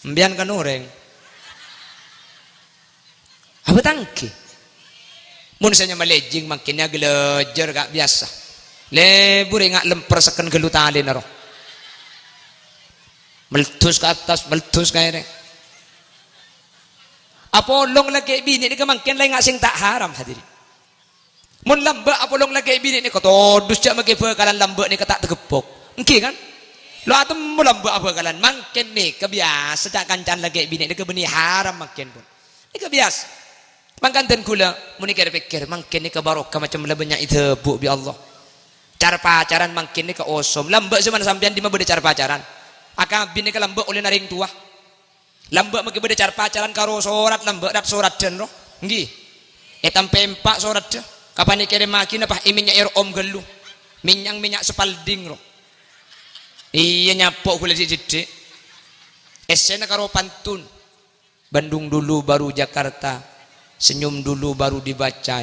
Empèyan kan orèng. Apa ta' ènggi? Mon sè nyama lèjing mangkèn nèka galajar, Ka', biyasa. Lebur enga' lèmper sekken ghâllu talèna ro. Meleddus ka attas, meleddus ka èrèng. Apolong lakè' binè' nèka mangkèn la enga' sè ta' haram, hadirin. Mon lambâ' apolong lakè' binè' nèka todus jhâ' makè bhâkalan lambâ' nèka ta' tagebbhok. Ènggi, kan? Lo atemmo lambâ' abhâkalan. Mangkèn nèka biyasa ca'-kanca'an lakè' binè' nèka bânnè haram mangkèn, pon. Nèka biyasa. Mangkana dân ghulâ, mon èkèr-pèkkèr, mangkèn nèka barokah macem la bânnya' èdhâbu' bi' Allah. Car-pacaran mangkèn nèka osom. Lambâ' sè mana sampèyan dimma bâdâ car-pacaran? Akabin nèka lambâ' ollèna rèng towa. Lambâ' makè bâdâ car-pacaran karo sorat lambâ', rat-soradhân ro. Ènggi. Ètampè empa' soraddhâ. Kapan èkèrèmmaghi napa èmènnya'è ro om ghâllu. Mènnyang mènnya' Spalding ro. Iyâ, nyapo' ghulâ sè dhâddhi. Essèna karo pantun. Bandung dulu baru Jakarta. Senyum dulu baru dibaca.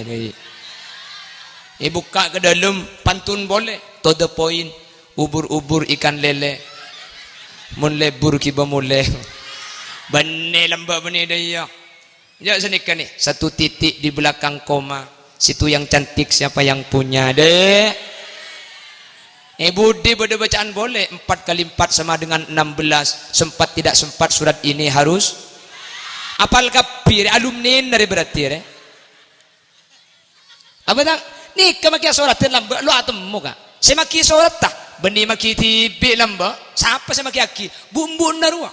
Èbukka' ka dâlem, pantun polè, to the point, ubur-ubur ikan lele. Mon lebur ghibâ molè. Bânnè lambâ' bânnè dâ' iyâ. Jhâ' sanèka nè, satu titik di belakang koma. Situ yang cantik siapa yang punya, Dek? Eh, budi bâdâ bacaan polè, empat kali empat sama dengan enam belas. Sempat tidak sempat surat ini harus. Apal kabbhi rè, alumni na rè berarti rè. Apa ta'? Nèka makè asoradhân lambâ' lo atemmo, Ka'. Sè maghi sorat ta'? Bânnè maghi dhibi' lambâ'. Sapa sè maghiyaghi? Bu'-embu'na rowa.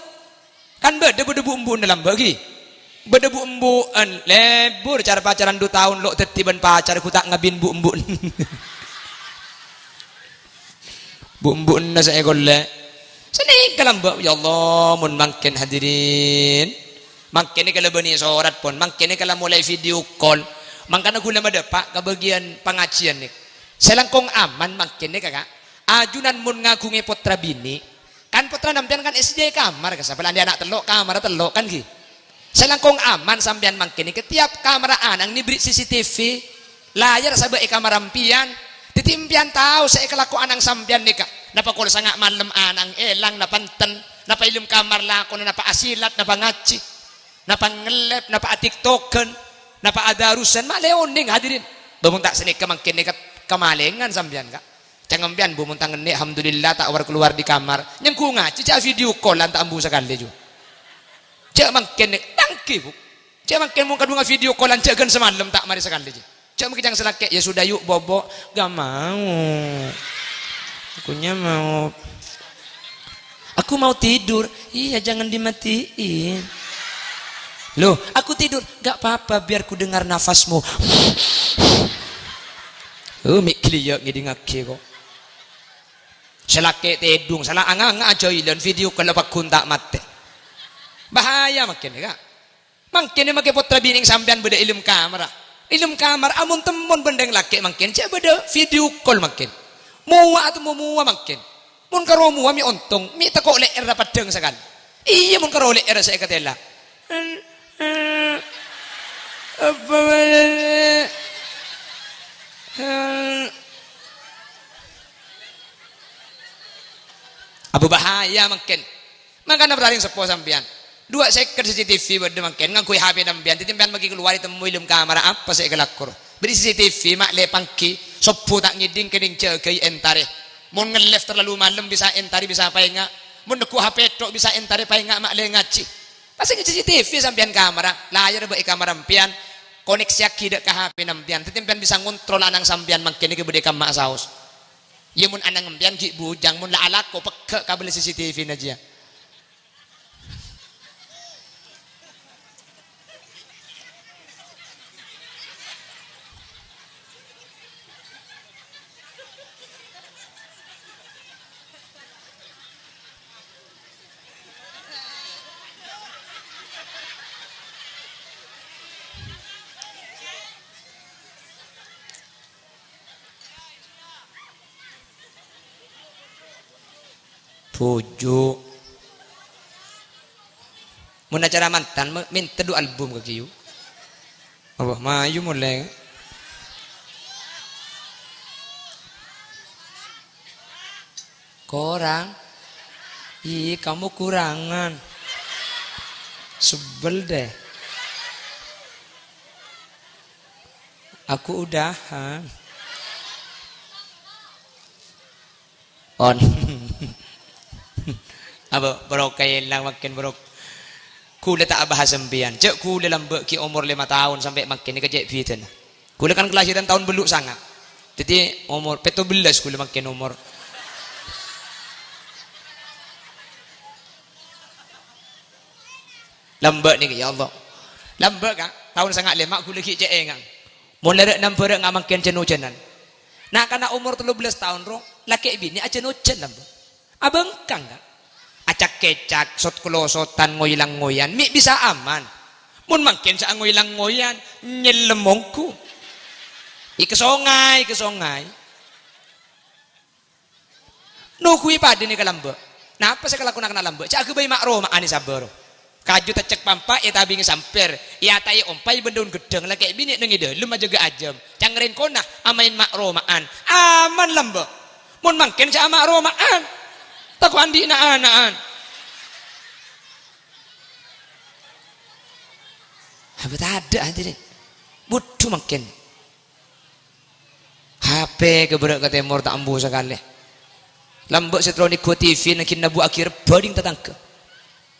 Kan bâdâ, bâdâ bu'-embu'na lambâ' ghi. Bâdâ bu'-embu'en, lebur car-pacaran du taon lo' dhâddhi bân pacar ghu ta' ngabin bu'-embu'en. Bu'-embu'na sè èkollè. Sanèka lambâ', ya Allah, mon mangkèn hadirin. Mangkèn nèka la bânnè sorat, pon. Mangkèn nèka la molaè video call. Mangkana ghulâ madâpa' ka bâgiyân pangajiân nèka. Sè langkong aman mangkèn nèka, Ka'. Ajunan mon ngaghungè pottra binè', kan pottrana sampèyan kan èsadhiyâ kamar, Ka', sampè' la andi' ana' tello', kamarra tello', kan ghi. Sè langkong aman sampèyan mangkèn nèka, tiap kamarra ana'na èberri' C C T V. Layar sabâ' è kamarra sampèyan. Dhâddhi sampèyan tao sè èkalako ana'na sampèyan nèka. Napa kol sanga' malem ana'na èlang, napa enten, napa è dâlem kamar lakona, napa asilat, napa ngajhi, napa ngellèp, napa atiktokan, napa adarusan, ma' lè onèng hadirin. Bâ mon ta' sanèka mangkèn nèka kamalèngan sampèyan, Ka'. Ca'na sampèyan, Bu, mon ta' ngennè', alhamdulillah, ta' war-kalowar dâri kamar. Nyengghu ngajhi, jhâ' video call-an ta' ambu sakalè, ju. Jhâ' mangkèn nè-, ta' ènggi, Bu. Jhâ' mangkèn mon kadhungnga video call-an, jhâ' ghân samalem ta' marè sakalè, ju. Jhâ' mangkèn ca'na sè lakè', "Ya sudah, yuk, bobo." "Gak mau. Akunya mau, aku mau tidur." "Iya, jangan dimatiin." "Loh, aku tidur." "Gak apa-apa, biar ku dengar nafasmu." Oh, mè' ghâliyâ' ngèdingngaghi, kok. Sè lakè' tèdung, sala anga-anga ajâilân video call paghun ta' matè. Bahaya mangkèn, Ka'. Mangkèn makè pottra binè' sampèyan bâdâ è dâlem kamarra. È dâlem kamar, amon temmon bân rèng lakè' mangkèn, jhâ' bâdâ video call mangkèn. Mowa atemmo mowa mangkèn. Mon karo mowa mè' ontong, mè' tako' lè'èrra paddhâng sakalè. Iyâ, mon karo lè'èrra sè èkatèla. Apa malè? Abu bahaya mangkèn. Mangkana pararèng seppo sampèyan. Duwâ' sèket C C T V bâdâ mangkèn ngangghuy H P-na sampèyan. Dhâddhi sampèyan maghi kalowar ètemmo è dâlem kamarra apa sè èkalako. Bâri' C C T V ma' lè pangghi, sobbhu ta' ngèdhing kènèng jâgâi èntarè. Mon ngellèp terlalu malem bisa èntarè bisa paènga'. Mon neggu' H P tho' bisa èntarè paènga' ma' lè ngajhi. Pasang C C T V sampèyan kamarra, layar bâ' è kamarra sampèyan, koneksiyaghi dâ' ka H P-na sampèyan. Dhâddhi sampèyan bisa ngontrol ana'na sampèyan mangkèn nèka bâdâ è kamma'a saos. Iyâ, mon ana'na sampèyan ghi' bujâng, mon la alako, pegghâ' kabel C C T V-na jiyâ. Bhuju'. Mon acara mantan, me-, mènta du album ka Giyu. Apa? Mayu molè. Korang? Ih, kamu kurangan. Sebel deh. Aku udahan. On. Apa, barokah èlang makkèn barok-, kaulâ ta' abahas sampèyan. Jhâ' kaulâ lambâ' ghi' omor lèma taon sampè' makkèn nèka cè' bhidhâna. Kaulâ kan kalahiran taon bâllu' sanga'. Dhâddhi omor pètto bellâs kaulâ makkèn omor. Lambâ' nèka, ya Allah. Lambâ', Ka'. Taon sanga' lèma' kaulâ ghi' cè' ènga'. Mon la rè' nambârâ' nga' makkèn jân-ojânan. Na'-kana' omor tello bellâs taon, ro, lakè' binè' ajân-ojân lambâ'. Abângkang, Ka'. Acak-kècak, sot-kalosotan, ngoy-langngoyan, mè' bisa aman. Mon makkèn sè angoy-langngoyan, nyellem mongghu. È ka songay, ka songay. Noghuwi padâna ka lambâ'. Napa sè èkalakona kana' lambâ'? Jhâ' aghâbây ma'-roma'an èsabâr. Kaju teccek pampa' ètabingè sampèr, èataè ompa' bân daun ghedhâng, lakè' binè' neng è dâlem ajâgâ ajâm. Cangkrèngkona amaèn ma'-roma'an. Aman lambâ'. Mon makkèn jhâ' ama'-roma'an. Tako' andi' na'-ana'an. Apa tadâ', hadirin? Budhu makkèn. H P kabârâ' ka tèmor ta' ambu sakalè. Lambâ' sè terro nèghu T V nangghing nabuwâghi rebbhâ ding tatangghâ.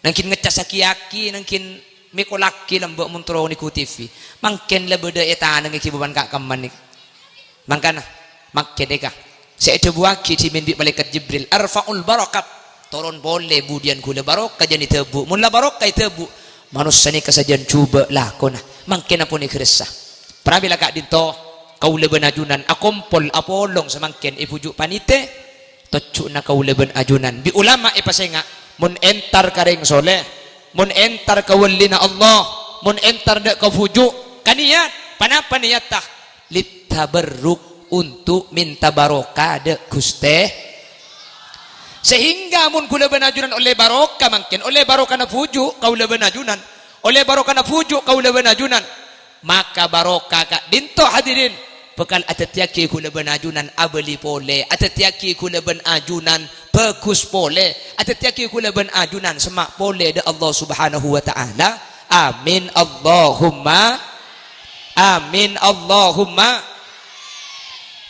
Nangghing ngeccassaghi aki, nangghing mèkolaghi lambâ' mon terro nèghu T V. Mangkèn la bâdâ è tanangnga ghi' bâbân ka' kemman nèka. Mangkana, mangkèn nèka sè èdhâbuwâghi dhimèn bi' Malaèkat Jibril, "Arfa'ul barakat." Toron polè budiyân ghulâ barokah jhân èdhâbu. Mon la barokah èdhâbu, manossa nèka sajân jhubâ' lakona. Mangkèn ampon èghâressa. Pramèla ka'dinto, kaulâ bân ajunan akompol apolong samangkèn è bhuju' panitè, tojjhuna kaulâ bân ajunan bi' ulama èpasènga', mon entar ka rèng soleh, mon entar ka wallina Allah, mon entar dâ' ka bhuju', ka niyat, ponapa niyatta? Littabarruk, untuk minta barokah dâ' Ghustè. Sehingga mon kaulâ bân ajunan ollè barokah mangkèn, ollè barokana bhuju' kaulâ bân ajunan, ollè barokana bhuju' kaulâ bân ajunan, maka barokah ka'dinto, hadirin, bhâkal adhâddhiyâghi kaulâ bân ajunan abâli polè, adhâddhiyâghi kaulâ bân ajunan bhâghus polè, adhâddhiyâghi kaulâ bân ajunan semma' polè dâ' Allah Subhanahu wa Ta'ala. Amin, Allahumma amin, Allahumma.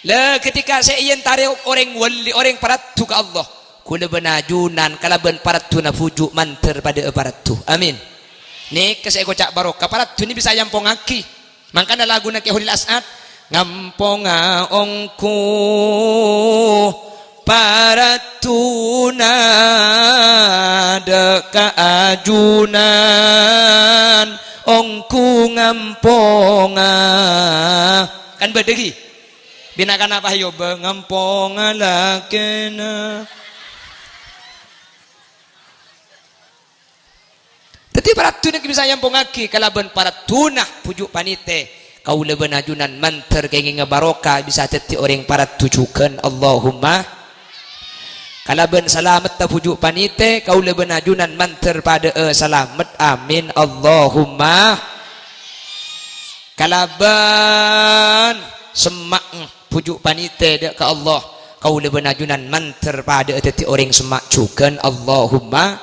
La, ketika sè èyentarè orèng wali, orèng paraddhu ka Allah, kaulâ bân ajunan kalabân paraddhuna bhuju' mandhâr padâ'â paraddhu. Amin. Nèka sè èkoca' barokah, paraddhu nè bisa èampongngaghi. Mangkana laguna Kè Kholil As'ad, "Ngamponga ongghu paraddhuna dâ' ka ajunan, ongghu ngamponga." Kan bâdâ ghi? Bina kana' pas èobâ, "Ngamponga lakèna." Dhâddhi, paraddhuna ghi bisa èampongngaghi kalabân paraddhuna bhuju' panitè. Kaulâ bân ajunan mandhâr kèngèngnga barokah bisa dhâddhi orèng paraddhu jhughân. Allahumma. Kalabân salametta bhuju' panitè, kaulâ bân ajunan mandhâr padâ'â salamet. Amin. Allahumma. Kalabân semma' bhuju' panitè dâ' ka Allah, kaulâ bân ajunan mandhâr padâ'â dhâddhi orèng semma' jhughân. Allahumma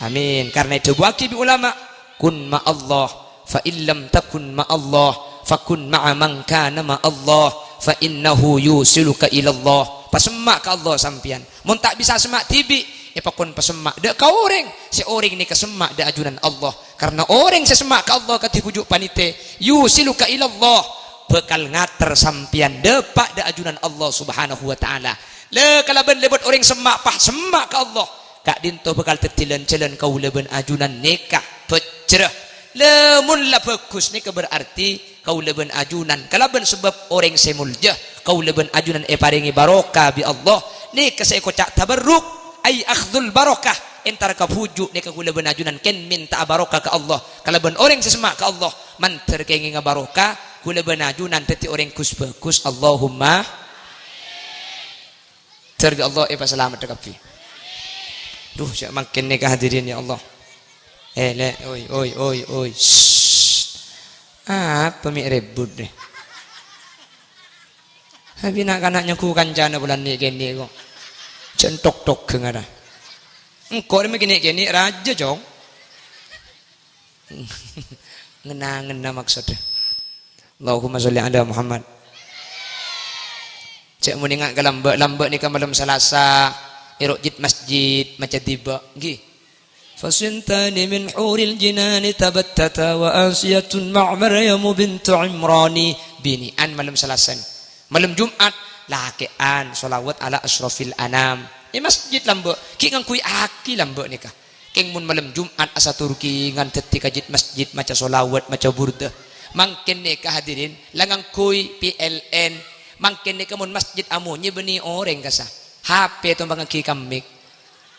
amin. Karna èdhâbuwâghi bi' ulama, "Kun ma'allah, fa illam takun ma'allah, fa kun ma'a man kana ma'allah, fa innahu yusiluka ilallah." Pasemma' ka Allah sampèyan. Mon ta' bisa semma' dhibi', èpakon pasemma' dâ' ka orèng, sè orèng nèka semma' dâ' ajunan Allah. Karna orèng sè semma' ka Allah kadhi bhuju' panitè, yusiluka ilallah, bhâkal ngater sampèyan dâpa' dâ' ajunan Allah Subhanahu wa Ta'ala. La, kalabân lèbât orèng semma' pas semma' ka Allah, ka'dinto bhâkal dhâddhi lan-jhâlân kaulâ bân ajunan nèka bhâjjhrâ. La, mon la bhâghus nèka berarti kaulâ bân ajunan kalabân sabâb orèng sè molja, kaulâ bân ajunan èparèngè barokah bi' Allah. Nèka sè èkoca' tabarruk, ay akhdhul barakah, entar ka bhuju' nèka kaulâ bân ajunan kèng mènta'a barokah ka Allah. Kalabân orèng sè semma' ka Allah, mandhâr kèngèngnga barokah, kaulâ bân ajunan dhâddhi orèng ghus-bhâghus. Allahumma. Mandhâr bi' Allah èpasalamet kabbhi. Duh, sè mangkèn nèka hadirin, ya Allah. Eh, lè', oi, oi, oi, oi. Sst. Apa mè' rèbut, rè? Abâ' na'-kana' nyangghu kancana bulân nè'-kènè' ko'. Jhân tok-tok ghângara. Engko' rè mè' kènè'-kènè' rajâ, Cong. Ngena-ngena maksodda. Allahumma sholli ala Muhammad. Cè' monènga' ka lambâ', lambâ' nèka malem Salasa, è ro'jit masjid, maca dhiba', ngghi. Fasintani min huril jinani tabattata wa asiyatun ma' Maryamu bintu Imrani. Binè'an malem Salasa nè. Malem Jum'at, lakè'an, sholawat ala asyrafil anam. È masjid lambâ', ghi' ngangghuy aki lambâ' nèka. Kèng mon malem Jum'at asaturkingan dhâddhi kajit masjid maca sholawat, maca burdah. Mangkèn nèka hadirin, la ngangghuy P L N. Mangkèn nèka mon masjid amonyè bânnè orèng kassa'. H P tompangngaghi ka mic.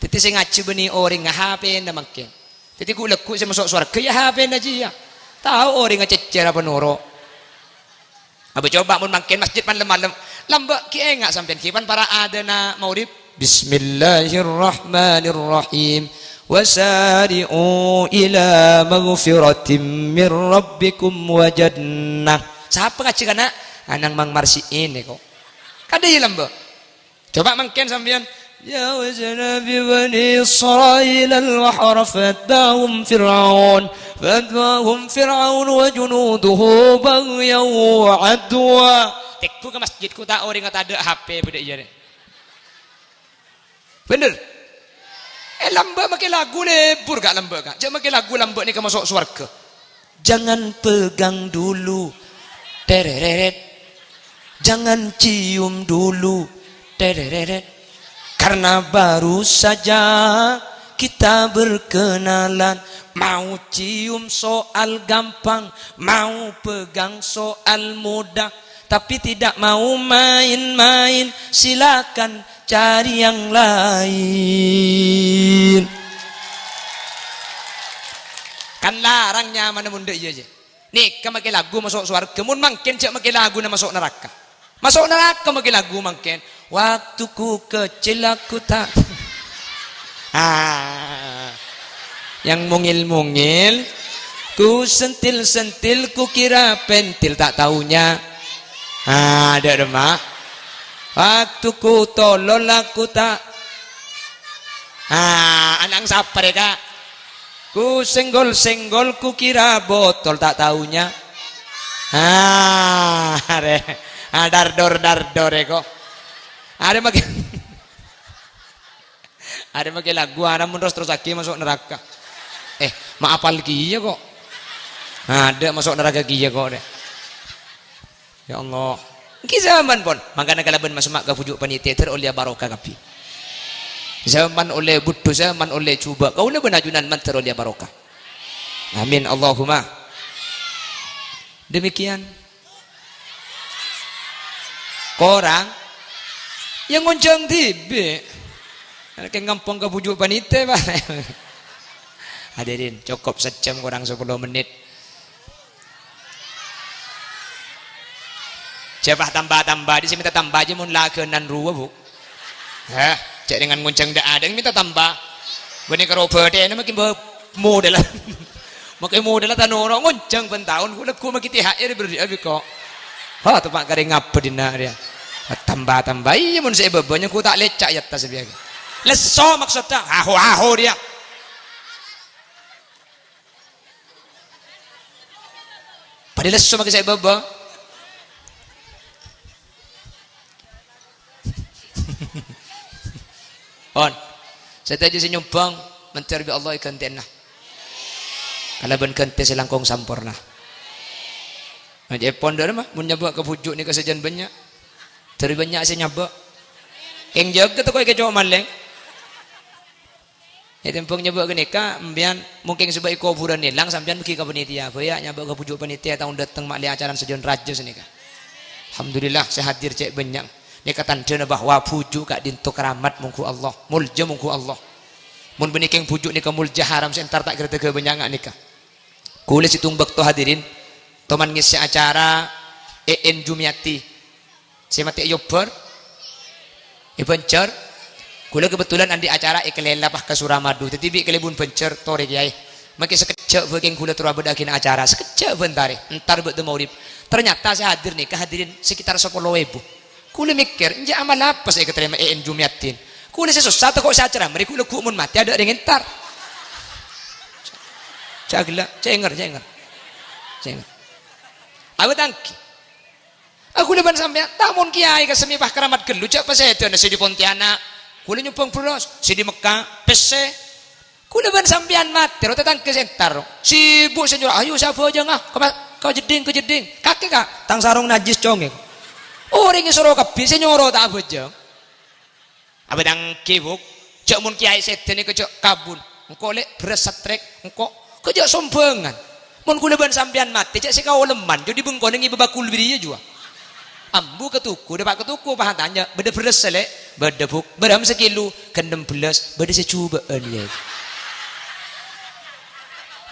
Dhâddhi sè ngajhi bânnè orèngnga H P-na mangkèn. Dhâddhi ghu'-lagghu' sè maso' sowarghâ ya H P-na jiyâ. Tao orèngnga cèccèr apa noro'. Abâ' coba mon mangkèn masjid malem-malem. Lambâ' ghi' enga' sampèyan ghi' pan para' adâna maghrib. Bismillahirrahmanirrahim. Wasari'u ila maghfiratim mir rabbikum wa jannah. Sapa ngajhi kana'? Anang Mang Marsi'in nèko. Kadhi lambâ'. Coba mangkèn sampèyan. Jawazna bi bani Israil al-bahra fa atba'ahum Fir'aun. Fa atba'ahum Fir'aun wa junuduhu baghyan wa adwa. Tèngghu ka masjidku ta' orèngnga tadâ' H P bâdâ iyâ rè. Bhender? Eh, lambâ' makè lagu lebur ka' lambâ' ka'. Jhâ' makè lagu lambâ' nèka maso' sowarghâ. Jangan pegang dulu. Tereret. Jangan cium dulu. Tereret. Karena baru saja kita berkenalan. Mau cium soal gampang, mau pegang soal mudah, tapi tidak mau main-main. Silakan cari yang lain. Kan larang nyamana mon dâ' iyâ, jâ. Nèka makè lagu maso' sowarghâ, mon mangkèn jhâ' makè laguna maso' naraka. Maso' naraka makè lagu mangkèn. Waktuku kecil aku tak. Ah. Yang mungil-mungil, ku sentil-sentil, ku kira pentil, tak taunya. Ah, ada demak. Waktuku tolol aku tak. Ah, anang sapa rè, Ka'? Ku senggol-senggol, ku kira botol, tak taunya. Ah, arè. Ah, dardor-dardor rè ko'. Arè makè, arè makè lagu haram mon terros-terrossaghi maso' naraka. Eh, ma' apal kèya ko'. Adâ' maso' naraka kèya ko', deh. Ya Allah. Èngghi zaman pon, mangkana kalabân masemma' ka bhuju' panitia ter ollèya barokah kabbhi. Zaman ollè budhu, zaman ollè jhubâ', kaulâ bân ajunan mandhâr ollèya barokah. Amin, Allahumma. Demikian. Korang? Ya ngonjhâng dhibi'. Kèng ngampong ka bhuju' panitia, Pak. Hadirin, cokop sajjhâm korang sapolo mennit. Jhâ' pas tamba-tamba, dhi' sè mènta tamba jiyâ mon lagânan rowa, Bu. Hah, jhâ' dengan ngonjhâng dâ'-adâ' mènta tamba. Bânnè karo bâdhina makè mbâ-, modella. Makè modella ta' noro' ngonjhâng bân taon, ghu-, lagghu' makè T H R bherri'â bi' ko'. Ha, teppa' karè ngabâ dinna' rèya. Tamba-tamba, iyâ mon sè è bâbâ nyangghu ta' lècca' è attas biya. Lesso maksodda, aho-aho rèya. Padâ lesso makè sè è bâbâ. Pon. Sadhâjâ sè nyombhâng, mandhâr bi' Allah èghântè'ana. Kalabân ghântè sè langkong samporna. Nah, jhâ' pon dâ' remma, mon nyabâ' ka bhuju' nèka sajân bânnya'. Dhâri bânnya' sè nyabâ'. Kèng jâgâ tako' èkèco' malèng. È tembhâng nyabâ' ghânèka, empèyan mungkin sabâ' è kobhurân èlang, sampèyan mèghi ka panitia. Bhâi, ya, nyabâ' ka bhuju' panitia, taon dâteng ma'lè acara sajân rajâ sanèka. Alhamdulillah, sè hadir cè' bânnya'. Nèka tandhâna bahwa bhuju' ka'dinto keramat mongghu Allah, molja mongghu Allah. Mon bânnè kèng bhuju' nèka molja haram sè entar ta' kèra tèghâ bânnya' nga' nèka. Kaulâ sèttong bâkto hadirin, toman ngèssè acara E N Jumiyati. Sè matè è Yobâr, è Bânjhâr, Kaulâ kebetulan andi' acara è Kalèla, pas ka Suramadu. Dhâddhi bi' kalèbun Bânjhâr torè, Kèyaè. Mangkè sakejjhâ' bhâi kèng kaulâ terro abâdhâ'âghin acara. Sakejjhâ' bhâi entarè. Entar bâdâ maghrib. Ternyata sè hadir nèka hadirin sekitar sapolo èbu. Kaulâ mèkkèr, "Enjâ' amal apa sè èkatarèma è N Jumiaddin? Kaulâ sè sossa tako' sè acara, marè kaulâ ghu' mon matè adâ' rèng entar." Jhâ' ghellâ', jhâ' èngèr, jhâ' èngèr. Jhâ' èngèr. Abâ' tangghâ. A, kaulâ bân sampèyan, ta' mon kèyaè ka semmè pas keramat ghâllu, jhâ' pasèdâna sè di Pontianak. Kaulâ nyombhâng bherrâs, sè di Mekka, pèssè. Kaulâ bân sampèyan matè, ro tatangghâ sè entar, ro. Sibuk sè nyoro, "Ayo, sè abhâjâng, ah, ka ma-, ka jeddhing, ka jeddhing." "Kakè, Ka'?" "Tang sarong najjhis, Cong." Orèng èsoro kabbhi, sè nyoro ta' abhâjâng. Abâ' tangghâ, Bu'. Jhâ' mon kèyaè sèdâ nèka jhâ' kabun. Engko' lè' bherrâs satrèk, engko' ghâ' jhâ' sombhângan. Mon kaulâ bân sampèyan matè, jhâ' sè kaolemman, jhâ' di bengkona ngibâ bakul bâriyâ jhuwâ. Ambu ka toko, dâpa' ka toko, pas atanya, "Bâdâ bherrâs, Lè'?" "Bâdâ, Bu'." "Bârâmma sakilo?" "Ghân ennem bellâs." "Bâdâ sè jhubâ'ân, Lè'."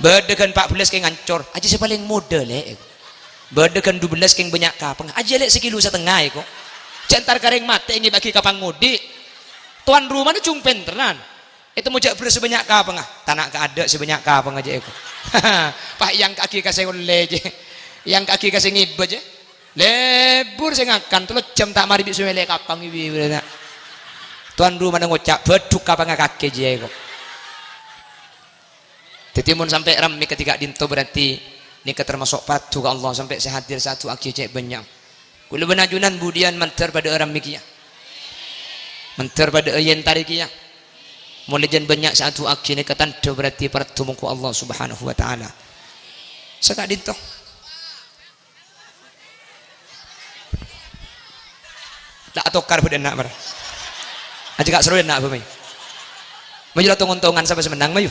"Bâdâ ghân empa' bellâs kèng ancor." "Ajjhâ sè palèng modâ, Lè'." "Bâdâ ghân dubellâs kèng bânnya' kapengnga." "Ajjhâ, Lè', sakilo satengnga, èko." Jhâ' entar ka rèng matè ngibâ'aghi ka pangodi'. Towan romana jhung pènterran. Ètemmo jhâ' bherrâs sè bânnya' kapengnga. "Tana' kaadâ' sè bânnya' kapengnga jhâ' èko." Pas èangka'aghi ka sè ollè jhâ'. Èangka'aghi ka sè ngibâ jhâ'. Lebur sè ngakan, tello jam ta' marè bi' sè mèlè kapang ibi-, ibi-, Towan romana ngoca', "Bâdhuk kapengnga kakè jhâ' èko." Dhâddhi, mon sampè' rammè kadhi ka'dinto, berarti nèka termasok parlo ka Allah, sampè' sè hadir sè adu'aaghi cè' bânnya'. Kaulâ bân ajunan budiyân mandhâr padâ'â rammè kèya. Mandhâr padâ'â èntarè kèya. Mon lajân bânnya' sè adu'aaghi nèka tandhâ berarti parlo mongko Allah Subhanahu wa Ta'ala. Saka'dinto. La atokar bâdâ enna', mar. Aja ka' soro enna', bâ, mayu. Mayu la tong-ontongan sapa sè mennang, mayu.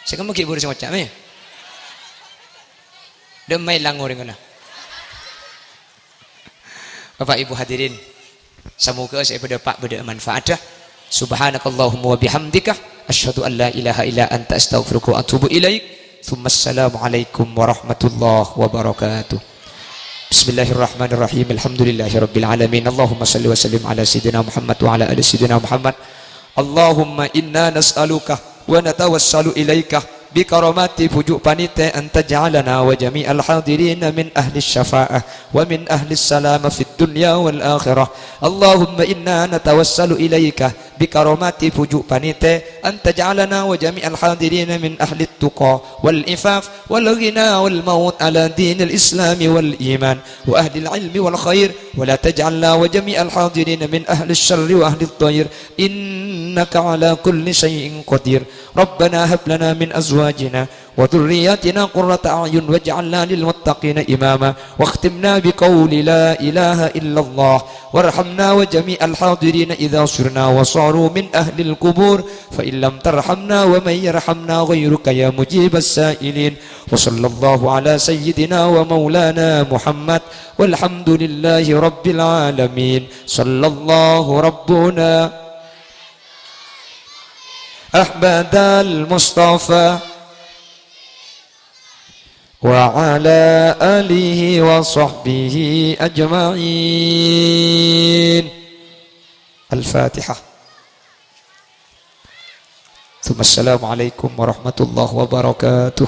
Sè kemma ghi' buru sè ngoca', mayu. Dâ' emma èlang orèng ghâna. Bapak Ibu hadirin, samoga sè èpadâpa' bâdâ manfaatda. Subhanakallahumma wa bihamdika, asyhadu an la ilaha illa anta, astaghfiruka wa atubu ilaik. Tsumma assalamualaikum warahmatullahi wabarakatuh. Bismillahirrahmanirrahim. Alhamdulillahirabbil alamin. Allahumma shalli wa sallim ala sayyidina Muhammad wa ala ali sayyidina Muhammad. Allahumma inna nas'aluka wa natawassalu ilaika bi karamati fuju' panitè an taj'alana wa jami'al hadirina min ahli syafa'ah wa min ahli salama fid dunya wal akhirah. Allahumma inna natawassalu ilaika bi karamati fuju' panitè an taj'alana wa jami'al hadirina min ahli tuqa wal ifaf wal ghina wal maut ala dinil islami wal iman wa ahlil ilmi wal khair, wa la taj'alna wa jami'al hadirina min ahli syarri wa ahli dhair, innaka ala kulli syai'in qadir. Rabbana hab lana min azwajina wa dzurriyyatina qurrata a'yun waj'alna lil muttaqina imama. Wakhtimna bi qawli la ilaha illallah. Warhamna wa jami'al hadirina idza sirna wa saru min ahlil qubur. Fa in lam tarhamna wa man yarhamna ghairuka ya mujibas sa'ilin. Wa sallallahu ala sayyidina wa maulana Muhammad. Walhamdulillahi rabbil alamin. Sallallahu rabbuna Ahmadal Mustafa wa ala alihi wa sahbihi ajma'in. Al-Fatihah. Tsumma assalamualaikum warahmatullahi wabarakatuh.